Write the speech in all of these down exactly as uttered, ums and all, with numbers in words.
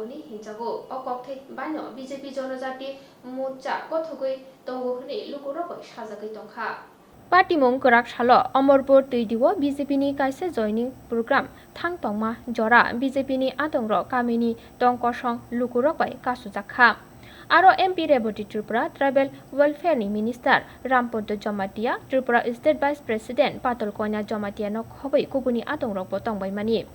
Ni hinjago. O kokthai baino B J P Jonojati Morcha kothogwi tongo hwnwi lukurok bai sajagwi tongkha. Patimung kwrak salo Amarpur Twidio B J P ni kaisa joining program thang tongma jora B J P ni adongrok kamini tong kosong lukurok bai kasujak kha. Aro M P Rebati Tripura Tribal Welfare ni Minister Rampaddo Jamatia, Tripura State Vice President Patal Konya Jamatia no khobwi kubuni adongrok bo tongbaimani.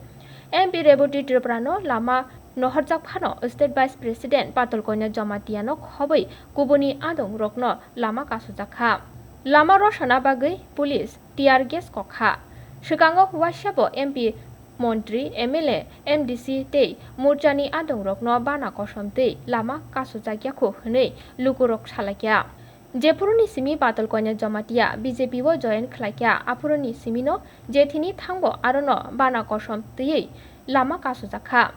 M P Rebati Tripura no lama nohorjak phano State Vice President Patal Konya Jamatia no khobwi kubuni adongrok no lama kasujak kha. Lama rosana bagwi police tear gas kok kha. Swkango waisa bo M P, montri, M L A, M D C tei morchani adongrokno bana kosom twi lama kasujak ya kho hwnwi lukurok salaikha. Jephuruni simi Patal Konya Jamatia B J P o join khlaikha, aphuruni simino jethini thangbo arono bana kosom twiwi lama kasujak kha.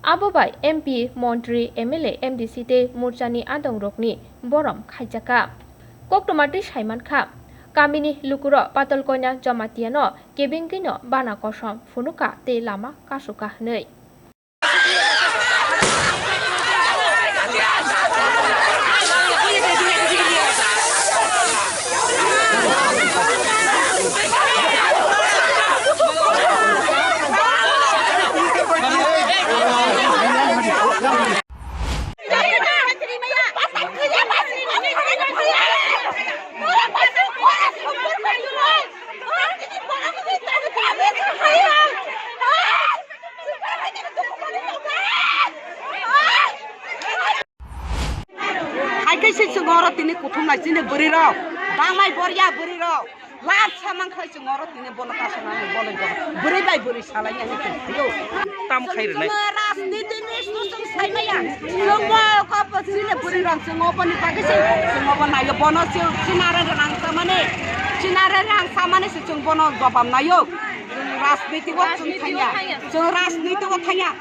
Abo bai M P, montri, M L A, M D C tei morchani adongrokni borom khaijakha. Koktwma twi saimankha, kamini lukurok Patal Konya Jamatiano kebengwino bana kosom phunukha tei lama kasukha hwnwi. Hai khe se chwng oro tini kuthum nai chini bwrwi rok, dangnai borya bwrwi rok, lab samang khai chwng oro tini bono kasana bono joto bwrwi bai bwrwi salai nai chwng phio. Tam khai rwnai. Chwng rajniti ni issue chwng sai maya. Chwng bo ko chini bwrwi rok chwng oboni bagwi se chwng obo naio bono chwng chinare rang samani, chinare rang samani se chwng bono jobab naio. Chwng rajniti o chwng thangya. Chwng rajniti o thangya.